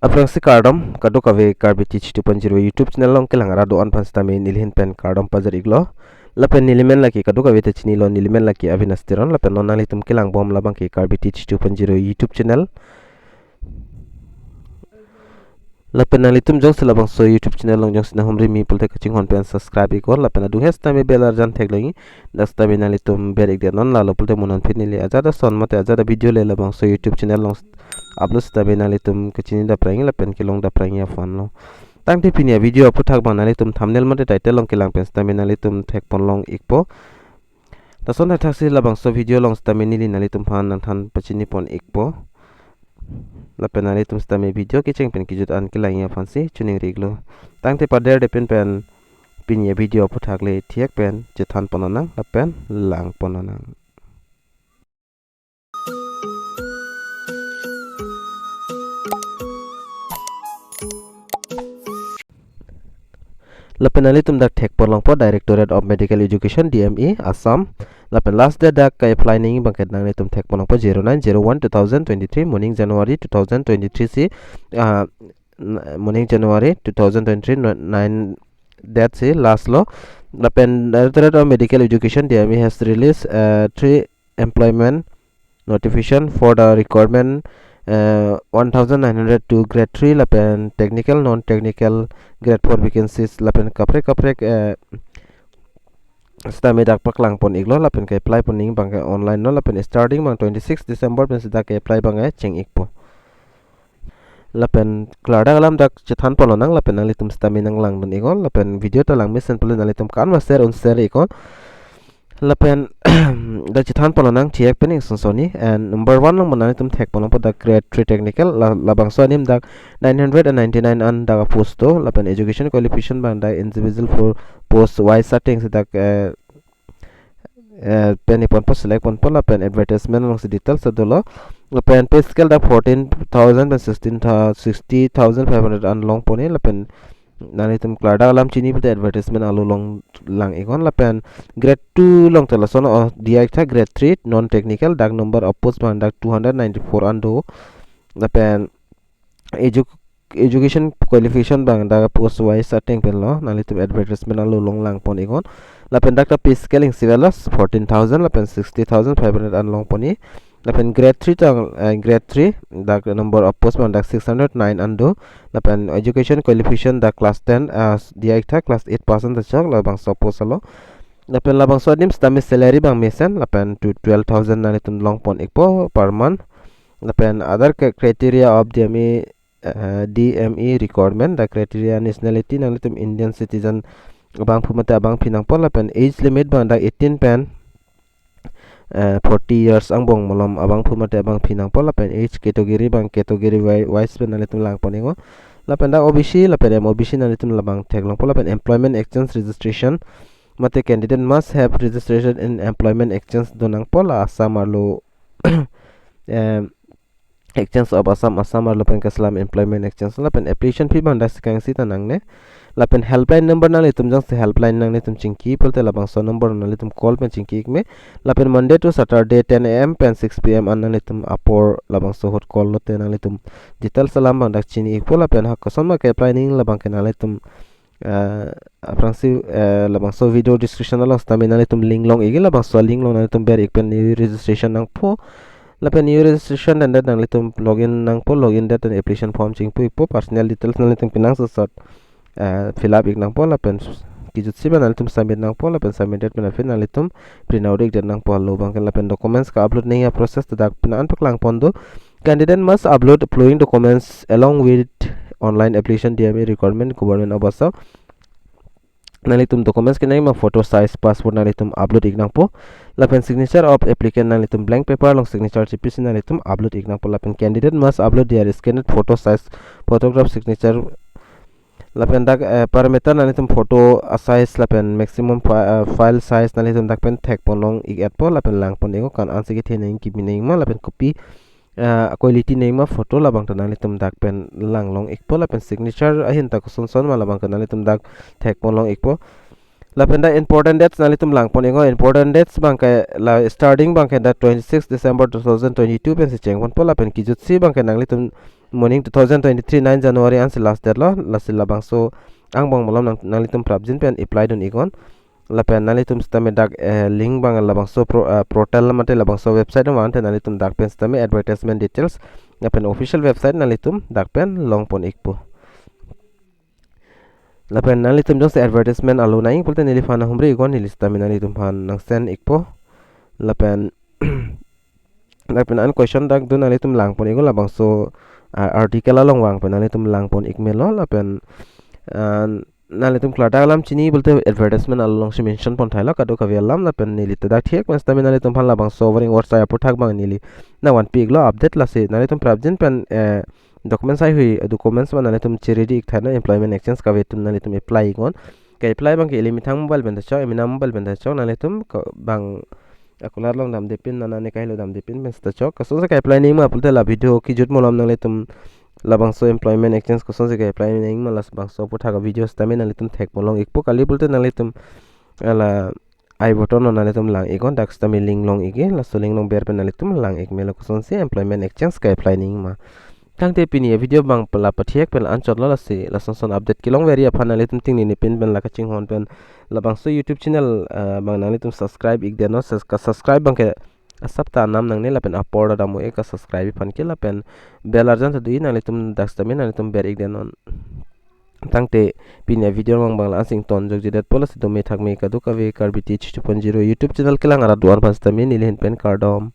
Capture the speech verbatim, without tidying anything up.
Aphrangsi kardom, kadokave Karbi Teach two point zero YouTube channel along kelang arat do-an aphan sitame nelihin pen kardom pajir-iklo. Lapen nelimen lake kadokave ta chinilo, nelimen lake Avinash Teron, lapen non nanglitum kelangbom labangke Karbi Teach two point zero YouTube channel. Lapen nanglitum jongsi labangso YouTube channel along jongsi nanghumri me pulote kachinghon pen subscribe-iknon, lapen adung he sitame bell arjan theklongji, dak sitame nanglitum ber-ikdet non, lalo pulote mo non aphi neli ajat ason mate ajat avideo le labangso YouTube channel along upload sitame nanglitum kachini daprang lapen kelong daprang aphanlo. Tangte pini avideo aphuthak abang nanglitum thumbnail mate title along kelang pen sitame nanglitum thekponlong-ikpo. Lason thakthaksi labangso video along sitame neli nanglitum aphan nangthan pachinipon-ikpo. Lapen nanglitum sitame video kecheng pen kejut an kelangji aphansi choningri-iklo. Tangte paderdetpin pen pini avideo aphuthak le thek pen chethanpon lonang lapen langpon lonang. Lapen nanglitum dak thekponlongpo Directorate of Medical Education, D M E, Assam. Lapen last date dak ke-apply nangji abangke nanglitum thekponlongpo zero nine zero one two thousand twenty-three, moning January two thousand twenty-three si, ah, n-, moning January two thousand twenty-three no-, nine date si last lo. Lapen Directorate of Medical Education, D M E, has released, uh, three employment notification for the requirement, uh, one thousand nine hundred to grade three lapen technical, non-technical grade four vacancies lapen kaprek kaprek, uh, sitame dak paklangpon-iklo lapen ke-apply pon nangji abangke online lo lapen starting abang twenty-six December pensi dak ke-apply abangke cheng-ikpo. Lapen klardak alam dak chethanpon lonang lapen nanglitum sitame nanglangdun-iknon lapen video ta langmesen pulote nanglitum kan ma share un share-iknon. Lapen dak chethanpon lonang thek pen ing sonsoni, and number one along ma nanglitum thekponlongpo dak grade three technical la, labangso anim dak nine hundred and ninety-nine an dak a-post do lapen education qualification abang dak individual for post wise setting si dak, eh, eh, pen-iponpo, select ponpo lapen advertisement alongsi details ta dolo. Lapen pay scale dak fourteen thousand pen sixteen thou-, sixty thousand five hundred an longponji lapen nanglitum klardak alam chini pulote advertisement along lang-iknon lapen grade two along ta lason, oh, diya-iktha grade three non-technical dak number of post abang dak two hundred ninety-four an do. Lapen edu-, education qualification abang dak post wise setting penlo, nanglitum advertisement along langpon-iknon. Lapen dak ta pay scale ing si avelo fourteen thousand lapen sixty thousand five hundred an longponji. Lapen grade three ta, eh, grade three dak number of post abang dak six hundred nine an do. Lapen education qualification dak class ten, ah, diya-iktha class eight pass an ta chok labangso post along. Lapen labangso adim sitame salary abang mesen lapen to twelve thousand nanglitum longpon-ikpo per month. Lapen other cri-, criteria of D M E, eh, D M E requirement, the criteria nationality nanglitum Indian citizen abangphu mate abangpi nangpo lapen age limit abang dak eighteen pen, eh, forty years angbong malom abangphu mate abangpi nangpo lapen age category abang category wi-, wise pen nanglitum langpon-iknon. Lapen dak O B C lapen M O B C nanglitum labang theklongpo lapen employment exchange registration mate candidate must have registration in employment exchange do nangpo la Assam arlo, em, Exchange of Assam, Assam arlo pen kaselam employment exchange lapen application fee abang dak sekang si ta nangne. Lapen helpline number nanglitum jongsi helpline nanglitum chingki pulote labangso number nanglitum call pen chingki-ikme. Lapen Monday to Saturday ten A M pen six P M an nanglitum apor labangso ahut call lote nanglitum details alam abang dak chini-ikpo lapen ha koson ma ke-apply nangji labangke nanglitum, eh, aphrangsi, eh, labangso video description along sitame nanglitum link long-ikji, labangso link along nanglitum ber-ik pen new registration nangpo. Lapen new registration date nanglitum login nangpo, login date pen application form chingpu-ikpo, personal details nanglitum pinangsotsot, eh, fill up-ik nangpo lapen kejutsi abang nanglitum submit nangpo lapen submit date pen aphi nanglitum print out-ikdet nangpo alo abangke. Lapen documents ka-upload nangji a-process ta dak pina an paklangpon do. Candidate must upload following documents along with online application D M E requirement, Government of Assam. Nanglitum documents kenangji abang photo size passport nanglitum upload-ik nangpo. Lapen signature of applicant nanglitum blank paper along signature chipisi nanglitum upload-ik nangpo. Lapen candidate must upload their scanned photo size photograph signature. Lapen dak, eh, parameter nanglitum photo a-size lapen maximum fi-, eh, file size nanglitum dak pen thekponlong-ik-etpo lapen langpon-iknon, kan ansi kethe nangji, kibi nangji ma lapen kopi, eh, quality nangji ma photo labang ta nanglitum dak pen langlong-ikpo lapen signature ahin ta kosonson ma labang ta nanglitum dak thekponlong-ikpo. Lapen dak important dates nanglitum langpon-iknon, important dates abangke la starting abangke dak twenty-six December two thousand twenty-two pensi chengponpo lapen kejutsi abangke nanglitum Moning two thousand twenty-three nine January ansi last date lo, lasi labangso angbong malom nang, nanglitum prapjin pen apply dun iknon. Lapen nanglitum sitame dak, eh, link abang labangso pro-, eh, portal mate labangso website abang te nanglitum dak pen sitame advertisement details lapen official website nanglitum dak pen longpon ikpo. Lapen nanglitum jongsi advertisement alo nangji pulote neliphan humri iknon, neli sitame nanglitum aphan nang send ikpo. Lapen lapen an question dak dun nanglitum langpon iknon, labangso, ah, article along vang pen nanglitum langpon ik melo. Lapen, ah, nanglitum klardak alam chini pulote advertisement along si mention pon thailo kadokave alam. Lapen neli ta dak thek pen sitame nanglitum aphan labangso warning words aphuthak abang neli nangvanpi iklo update, lasi nanglitum prapjin pen, eh, documents haihui, documents abang nanglitum che-ready ik thanon, employment exchange kave atum nanglitum apply iknon. Ke-apply abang ke ili methang mobile pen ta chok, emena mobile pen ta chok, nanglitum ke bang akulat along damde pin, nana ne kahelo damde pin pen sita chok. Kosonsi ke-apply nangji ma pulote la video kejut malom nanglitum labangso employment exchange kosonsi ke-apply nangji ma, labangso aphuthak video sitame nanglitum thekpon long ikpo. Kali pulote nanglitum la I button non nanglitum lang iknon, dak sitame link long ik ke, laso link along ber pen nanglitum lang ik melo kosonsi employment exchange ke-apply nangji ma. Tangte pini avideo abang la pathek pen la anchot lo, lasi lason son update kelongverji aphan nanglitum tingnini pin pen la kachinghon pen labangso YouTube channel, ah, abang nanglitum subscribe ik detnon, sus-, ka-subscribe abang ke asap ta anam nangne, lapen apor ta dam-o ik ka-subscribe aphan ke, lapen bell arjan ta do-i, nanglitum dak sitame nanglitum ber ik detnon. Tangte pini avideo abang la ansi ingtonjokji detpo, lasi dome thakme kadokave Karbi Teach two point zero YouTube channel kelang arat do-an aphan sitame neli ahin pen kardom.